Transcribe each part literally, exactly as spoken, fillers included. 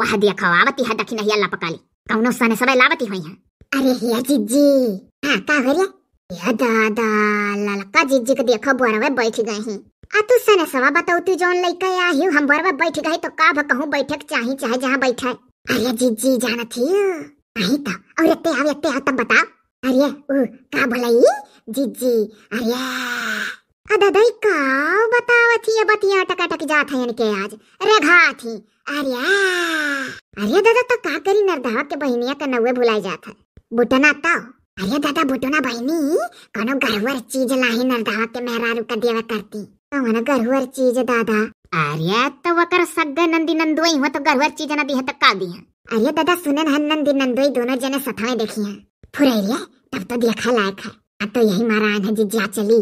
वह देखो, आवती है दखिनहिया लपकाली। कौनो सनेसवा लावती होइहैं। अरे हे जिज्जी। हाँ, का हो रे? ए दादा, ललका जिज्जी के देखो, बोरवे बैठ गए हैं। आ तू सनेसवा बताओ, तू जौन लइका आहिउ, हम बोरवे बैठ गए तो का भ कहूँ बैठे के चाही, चाहे जहाँ बैठे। अरे जिज्जी, जानत ही नहीं तो, और एत्ते आओ, एत्ते आओ, तब बताओ। अरे उ का बोलाई जिज्जी? अरे आ दादा, ई का बतावत ही, ये बतिया टकाटक जात है इनके आज, रेघात ही। अरे आ, अरे दादा, तो का करी, नरदहवा के बहिनिया का नउवे भुलाई जात है। बुटना तो, अरे दादा, बुटना बहिनी कौनो गढ़ुअर चीज लाही, नरदहवा के मेहरारू का देवे करती। कौन गढ़ुअर चीज दादा? अरे तो वकर सग्गे नंदी नंदोई हुआ तो गढ़ुअर चीज न दिहे तो का दिहे? अरे दादा, सुने न, नंदी नंदोई दोनों जने सथवे देखी हैं। फुरैरिया, तब तो देखा लायक है। अब तो यही मारा आन है जिज्जा चली।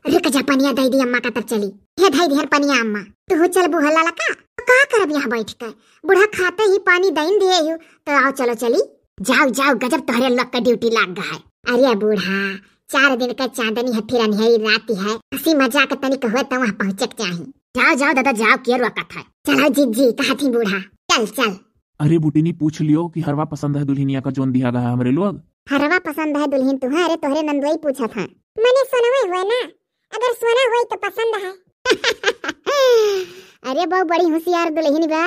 रुक जा, पनिया दे दी अम्मा का तब चली। हे धई दिहन पनिया अम्मा। तू चल बुहला लका। तो का करब यहाँ बैठ के? बूढ़ा खाते ही पानी दइन दिए हो, तो आओ चलो चली। जाओ, जाओ, गजब तोहरे लोग का ड्यूटी लाग गा है। अरे बूढ़ा, चार दिन का चांदनी है, फिर अन्हेरी रात है। हंसी मजाक तनिक हुए तो वहाँ पहुँचे के चाही। जाओ, जाओ दादा, जाओ, के रोकत है? चलो जिज्जी, कहा थी बूढ़ा, चल, चल। अरे बुटिनी, पूछ लियो कि हरवा पसंद है दुल्हनिया का, जौन दिहा गा है हमरे लोग। हरवा पसंद है दुल्हन तू है? अरे तोहरे नंदोई पूछत है। मने सोनवे हुए ना, अगर सोना होई तो पसंद है। अरे बहू, बड़ी होशियार दुल्हन बा।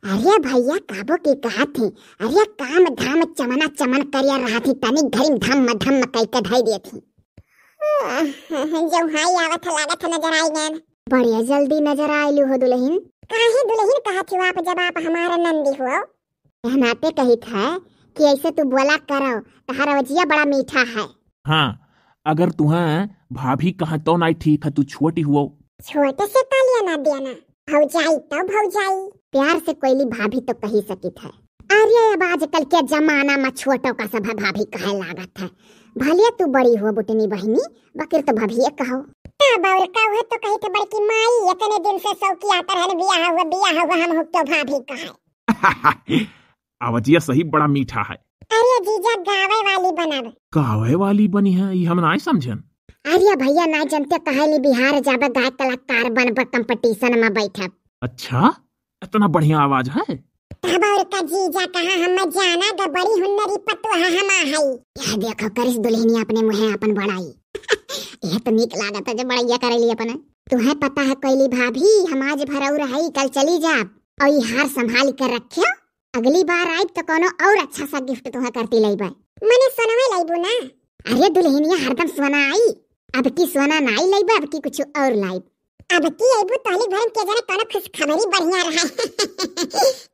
अरे भैया, काबो की कहा थी, अरे काम धाम चमना चमन करिया रहा थी, तनी घरी धम धम कई के धई दे थी। जो हाई आवत है, लागत है नजर आई गए। बड़े जल्दी नजर आइलू हो दुल्हन। काहे दुल्हन कहत हो आप, जब आप हमारे नंदी हो? यह नाते कहित है कि ऐसे तू बोला करो, तहार आवाजिया बड़ा मीठा है। हाँ, अगर तुहें भाभी कहा तो नाई ठीक है, तू छोटी हुओ। छोटे से का लेना देना, भौजाई तो भौजाई। प्यार से कोइली भाभी तो कही सकित है। अरे अब आजकल के जमाना में छोटो का सब भाभी कहे लागत है। भले तू बड़ी हो बुटनी बहिनी, बकिर तो भाभी कहो। तब और का हुआ तो कही थे बड़की माई, इतने दिन से सौकिया तरहन बियाह हुआ, बियाह हुआ, हम हुक तो भाभी कहे। आवाजिया सही बड़ा मीठा है। अरे जीजा, गावे वाली बनब। गावे वाली बनी है, ई हम नाय समझन। अरे भैया, नाय जनते कहेली बिहार जाबे, गायक कलाकार बनबे, competition में बैठब। अच्छा, इतना बढ़िया आवाज है। तब और का जीजा, कहा हम जाना ग, बड़ी हुन्नरी पतोह हम हई। यह देखो करिस दुल्हनिया अपने मुँहे अपन बड़ाई। यह तो नीक लागत है जब बड़ैया करेली अपने। तुहे पता है कोइली भाभी, हम आज भर और हई, कल चली जाब। और ई हार संभाल कर रख्यो, अगली बार आइब तो कोनो और अच्छा सा gift तुहे करती लइबे। मने सोनवे लइबू ना? अरे दुल्हनिया, हरदम सोना आई, अब की सोना नाई लइबे, अब की कुछ और लाइब। अब की अइबू तोहली घर के जरा कोनो खुशखबरी बढ़िया रहा।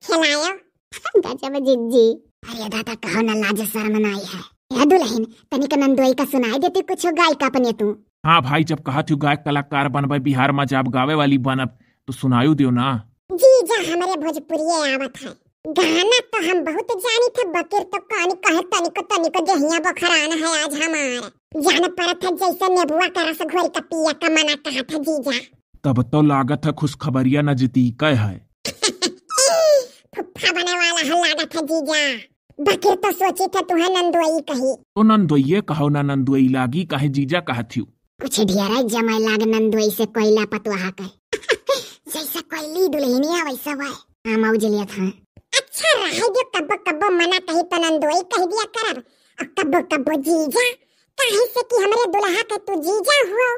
खिलायो। गजब जिज्जी। अरे दादा, कहो ना, लाज शर्म नाई है। ए दुल्हन, तनिक नंदोई का सुनाई देती कुछ गायिका अपने तू। हाँ भाई, जब कहा थी गायक कलाकार बनबे, बिहार में जाब गावे वाली बनब, तो सुनायु दियो ना। जीजा, हमरे भोजपुरिये आवत है। गाना तो हम बहुत जानी थे, बकिर तो कानी कहे तनिको तनिको देहिया बोखरान है आज हमार। जान परत है जैसे नेबुआ का रस घोर के पिया का मना कहा था जीजा। तब तो लागत है खुशखबरिया नजदीक है। फुफ्फा बने वाला है लागत है जीजा। बकिर तो सोची थे तुहे नंदोई कही। तो नंदोइये कहो ना, नंदोई लागी काहे जीजा कहत हियो? कुछ ढेरे जमाई लाग नंदोई से कोइला पतोहा के। जैसे कोइली दुल्हनिया वैसे वह। हाँ, मौज लिया था। अच्छा, रहे दियो, कब्बो कब्बो मना कही तो नंदोई कह दिया करब, और कब्बो कब्बो जीजा, काहे से कि हमरे दुल्हा के तू जीजा हुओ,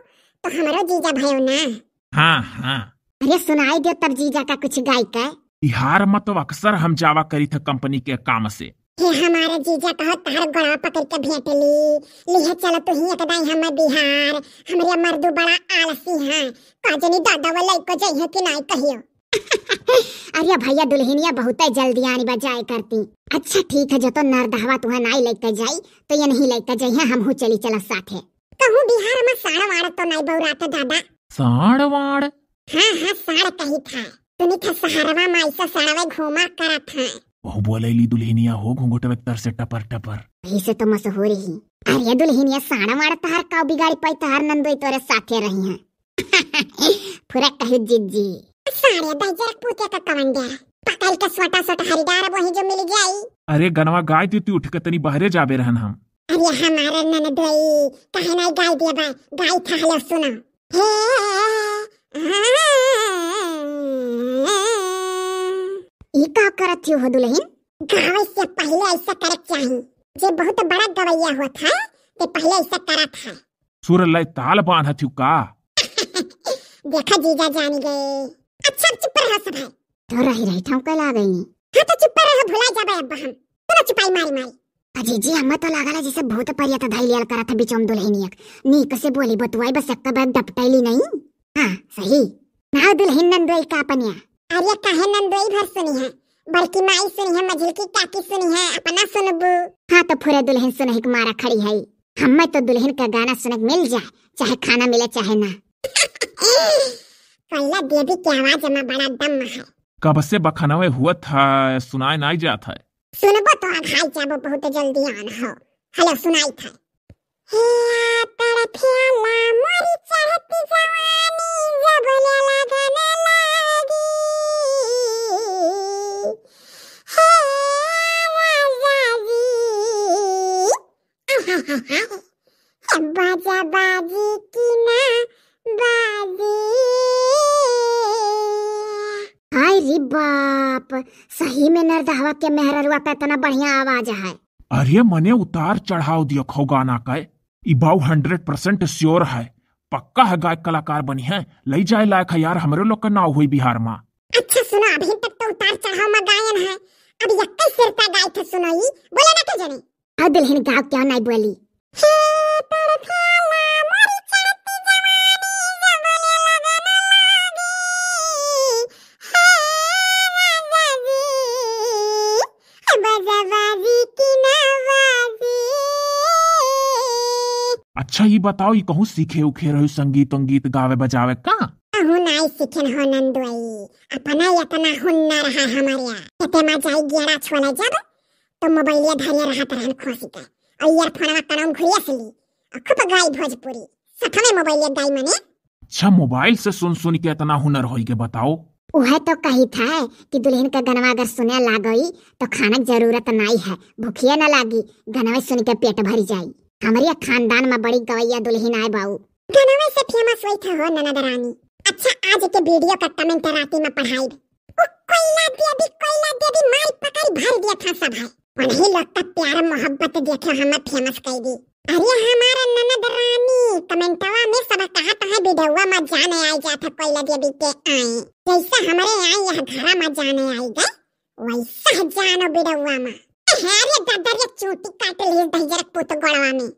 तो हमरो जीजा भयो ना। हाँ, हाँ। अरे सुनाई दियो तब जीजा का कुछ गाय के। बिहार में तो अक्सर हम जावा करी थे company के काम से। हे हमारे जीजा, कहो तार गोड़वा पकड़ के भेंट ली, लिहे चलो तू ही एक दाई हम बिहार। हमरे मर्दू बड़ा आलसी हैं, का जनी दादा वो लइको जइहे कि नाई कहियो। अरे भैया, दुल्हनिया बहुते जल्दी आनी बा, जाए करती। अच्छा ठीक है, जो तो नरदहवा तुहे नाई लइके जाई, तो ये नहीं लइके जइहे, हमहू चली चला साथे। कहूँ बिहार में साड़ वाड़ तो नाई बौरात दादा? साड़ वाड़? हाँ, हाँ, साड़ कही था। सुनी था सहरवा में ऐसा साड़वे घूमा करत है। वहू बोलैली दुल्हनिया हो घुंघुटवे तर से टपर टपर। वही से तो मशहूर ही। अरे दुल्हनिया, साड़ वाड़ तहार का बिगाड़ी पाई, तहार नंदोई तोरे साथे रही हैं। फुरा कही जिज्जी। साड़े दहिजर पूते का कवन डर। पकड़ के सोटा सोटा हरिदार वही जो मिल जाई। अरे गनवा गाय देती उठ के, तनी बहरे जाबे रहन हम। अरे हमारे ननदोई, काहे नाई गाय देबा? गाय था हलो सुनो। हे, आ, ई का करत हियो हो दुलहिन? गावे से पहिले ऐसा करे के चाही। जे बहुत बड़ा गवैया होत है, ते पहिले ऐसा करत है। सुर लय ताल बांधत हियो का? देखा जीजा जानी गए। अच्छा, अब चुप रहो सब है। तो रही रही ठौंके लागइनी। हाँ तो चुप रहो, भुला जाबे अब हम। चलो चुपाई मारी मारी। अजी जी, हमें तो लागल है जैसे भूत परियत धई लियल करत है बिचौम दुलहिनिया। नीक से बोली बतुआई, बस एक्का बार डपटैली नहीं। हाँ, सही। ना दुलहिन नंदोई का अपनिया। अरे काहे नंदोई भर सुनी है, बड़की माई सुनी है, मझिलकी काकी सुनी है, अपना सुनबू। हाँ तो फुरे दुलहिन सुनही के मारा खड़ी है। हमें तो दुलहिन का गाना सुने के मिल जाए, चाहे खाना मिले चाहे ना। कैला देवी के आवाज में बड़ा दम है। कब से बखनवे हुआ था, सुनाए नाई जात है। सुनबो तो अघाई जाबो बहुत जल्दी आन हो। हेलो, सुनाई था। हे तड़फियाला मोरी चढ़ती जवानी, जब ले लगन लागी। हे राजा जी, हे बाजा बाजी की ना बाजी। हाय रे बाप, सही में नरदहवा के मेहररुआ का इतना बढ़िया आवाज है। अरे मने उतार चढ़ाव दियो खो गाना का, ई बाऊ हंड्रेड परसेंट श्योर है, पक्का है गायक कलाकार बनी है, लई जाए लायक है यार, हमरे लोग का नाव हुई बिहार मा। अच्छा सुनो, अभी तक तो उतार चढ़ाव मा गायन है, अब यक्के सिरता गाय थे सुनो ई, बोले ना के जने। हाँ दुलहिन गाव, क्या नाई बोली? हे तड़फियाला मोरी चढ़ती जवानी, जब ले लगन लागी। हे राजा जी, हे बाजा बाजी की ना बाजी। अच्छा, ई बताओ, ई कहूँ सीखे उखे रहो संगीत उंगीत गावे बजावे का? कहूँ नाई सीखेन हो नंदुआई, अपना इतना हुनर है हमारे यहाँ। खेते मा जाई गेड़ा छोले जब, तो मोबाइलिया धरिया रहत रहन खोसी के, और ईयरफोनवा कनवा में घुरिया से ली, और खूब गाई भोजपुरी, सथमे मोबाइलिया गाई मने। अच्छा, मोबाइल से सुन सुन के इतना हुनर होई के बताओ। उहे तो कही था कि दुलहिन का गनवा अगर सुने लागई तो खाना के जरूरत नाई है, भूखिया ना लागी, गनवा सुन के पेट भरी जाई। हमरे खानदान मा बड़ी गवैया दुलहिन आए बाऊ। गनवा से फेमस होई था हो ननद रानी। अच्छा, आज के वीडियो का कमेंट राती मा पढ़ाई। ओ कोयला देवी, कोयला देवी, मार पकड़ भर दिया था सब है। उन्हीं लोग का प्यार मोहब्बत देखे हमें फेमस कर दी। अरे हमारा ननद रानी, कमेंटवा में सब कहत है वीडियोवा मा जाने आई जात है कोयला देवी के आई। जैसे हमरे आई यह घरा मा जाने आई गए, वैसा जानो वीडियोवा मा। अरे दादा रे, चूटी काट ली दहिजर पूत गोड़वा में।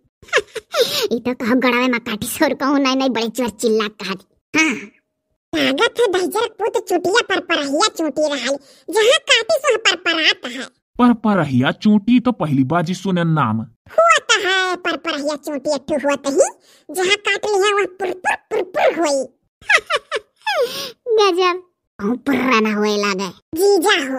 ई तो कहो गोड़वा मा काटी सोर कहूँ नहीं नहीं, बड़े जोर चिल्ला कहा दी। हाँ। लागत है दहिजर पूत चुटिया पर परहिया चूटी रहल, जहाँ काटी सो पर परात है। पर परहिया चूटी तो पहली बाजी सुने नाम। हुआ तो है पर परहिया चूटी एक ठो हुआ तही, जहाँ काट लिया वहाँ पुरपुर पुरपुर होई। गजब। कहूँ पुर्रा ना होए लागे। जीजा हो,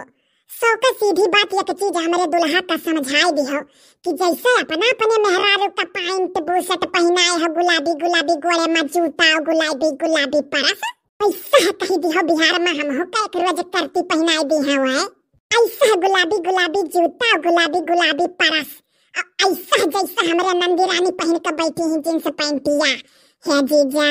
सौ का सीधी बात एक चीज हमरे दुल्हा का समझाए दिहो कि जैसे अपना अपने मेहरारू का पैंट बुशर्ट पहिनाए हो गुलाबी गुलाबी गोड़े मा जूता और गुलाबी गुलाबी परस, वैसा कही दिहो बिहार मा हम हो का एक रोज करती पहिनाए दी है वह। ऐसा गुलाबी गुलाबी जूता और गुलाबी गुलाबी परस, और ऐसा जैसा हमरे नंदी रानी पहिन के बैठी हैं जींस पैंटिया। हे जीजा,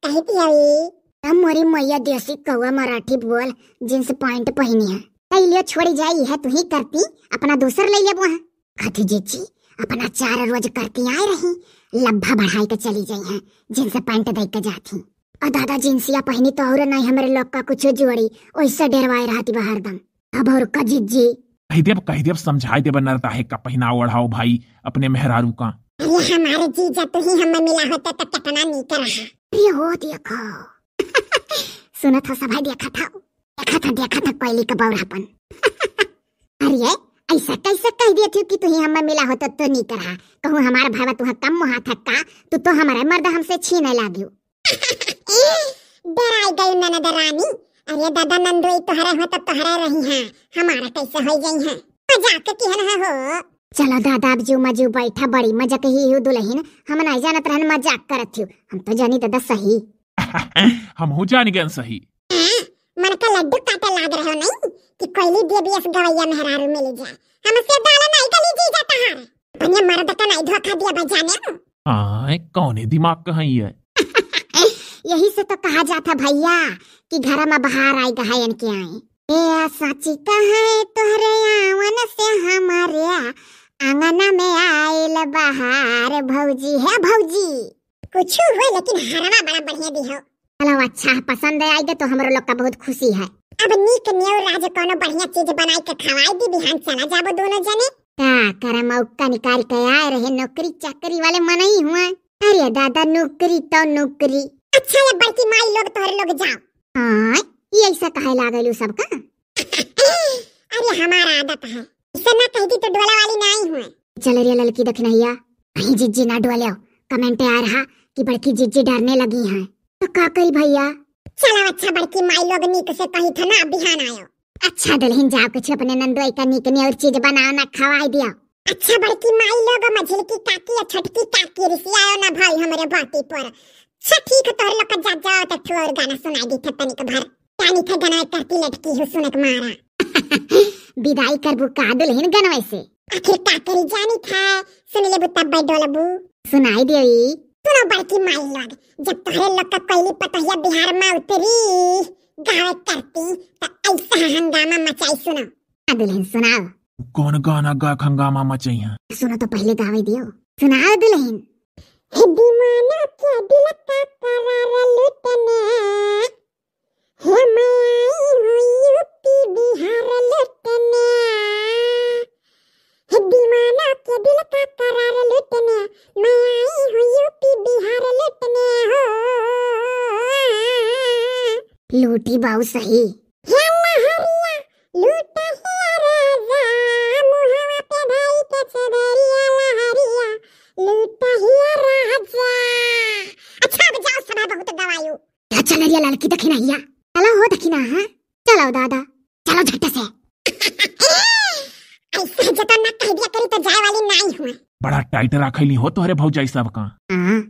कही दिहो ई। तब मोरी मैया देसी कौआ मराठी बोल, जींस पैंट पहिनी है। तै लियो छोड़ी जाई है, तू ही करती, अपना दूसर ले लेबो है। कथी जीजी, अपना चार रोज करती आए रही, लब्भा बढ़ाई के चली जाई है, जींस पैंट दे के जाती। और दादा जींसिया पहिनी तो और नहीं हमरे लोग का कुछ जोड़ी, ओइसे डेरवाए रहती बा हरदम। अब और का जीजी? कह देब, कह देब, समझाए देब, नरदाहे का पहिनाओ ओढ़ाओ भाई अपने मेहरारू का। अरे हमारे जीजा तू ही हमें मिला होता तो कितना नीक रहा। अरे हो देखो। सुनत हो सभाई, देखत हो, देखत हो, देखत हो कोयली का बौरापन। अरे ऐसा कैसे कह दिया थी कि तू ही हमें मिला होता तो नीक रहा। कहूँ हमारा भाई तुहा कम मुहा था का, तू तो हमारे मर्द हमसे छीने लागियो। डराई गई ननद रानी। अरे दादा नंदोई तोहरे हो तो तोहरे रही हैं, हमारा कैसे हो गई हैं? मजाक किहन है हो। चलो दादा अब जू मजू बैठा, बड़ी मजाक ही हो दुलहिन, हम नहीं जानत रहन मजाक करत हियो, हम तो जानी दादा सही। हमहू जान गए सही। हाँ, मन का लड्डू काटे लाग रहे हो नहीं कि कोयली देवी अस गवैया मेहरारू मिल जाए, हमसे दाल नहीं गली जीजा तहार। अपने मर्द का नहीं धोखा दिया बा जाने हो। आय, कौने दिमाग का है ये? यही से तो कहा जाता भैया कि घर में बाहर आई गहायन के आई। ए साची कहे तोहरे आवन से हमारे आंगन में आइल बहार भौजी, हे भौजी। कुछ हुए लेकिन हरवा बड़ा बढ़िया दिहो। चलो अच्छा है, पसंद आइगे तो हमरो लोग का बहुत खुशी है। अब नीक नेउर राज कौनो बढ़िया चीज बनाई के खवाई दी, बिहान चला जाबो दोनों जने। का करे मौका निकाल के आए रहे, नौकरी चाकरी वाले मनई हुए। अरे दादा नौकरी तो नौकरी। अच्छा ये बड़की माई लोग तोहरे लोग जाओ। हाँ, ये ऐसा कहे लागलू सबका? अरे हमारा आदत है, इसे ना कहती तो डोला वाली ना आई हुए। चल रे ललकी दखिनहिया, कहीं जिज्जी ना डोले हो। कमेंट आ रहा कि बड़की जिज्जी डरने लगी हैं। तो का करी भैया? चलो अच्छा बड़की माई लोग नीक से कही था ना, बिहान आयो। अच्छा दुल्हन जाओ कुछ अपने नंदोई का नीक नेउर चीज बनाओ ना, खवाई दियो। अच्छा बड़की माई लोग, मझिलकी काकी या छोटकी काकी रिसियाओ ना भाई हमरे बाती पर। अच्छा ठीक है तोहरे लोग का जा जाओ तो ठुआ और गाना सुनाई दी था तनिक भर। जानी था गाना करती लटकी हो सुनक मारा। विदाई करबू का दुल्हन गनवे से? आखिर का करी जानी था, सुन लेबू तब डोलबू। सुनाई देई। सुनो बड़की माई लोग, जब तोहरे लोग का कोयली पतोहिया बिहार में उतरी गावे करती तो ऐसा हंगामा मचाई। सुनो। हाँ दुल्हन सुनाओ। कौन गाना गा के हंगामा मचाई है? सुनो तो पहले गावे दियो। सुनाओ दुल्हन। हे दीवाना के दिल का करार लूटने, हे मैं आई हूँ यूपी बिहार लूटने, हे दीवाना के दिल का करार लूटने, मैं आई हूँ यूपी बिहार लूटने हो। लूटी बाऊ सही। हे लहरिया लूटा हिया राजा, मुहवा पे धई के चदरिया लहरिया लूटा हिया राजा। अच्छा अब जाओ, समय बहुत गवायो। या चल रे ललकी दखिनहिया। चलो हो दखिना, हाँ? चलो दादा, चलो झट से। ऐसा जतन ना कह दिया करी तो जाए वाली नाई हुए। बड़ा टाइट राखैली हो तोहरे भौजाई सब का। हाँ,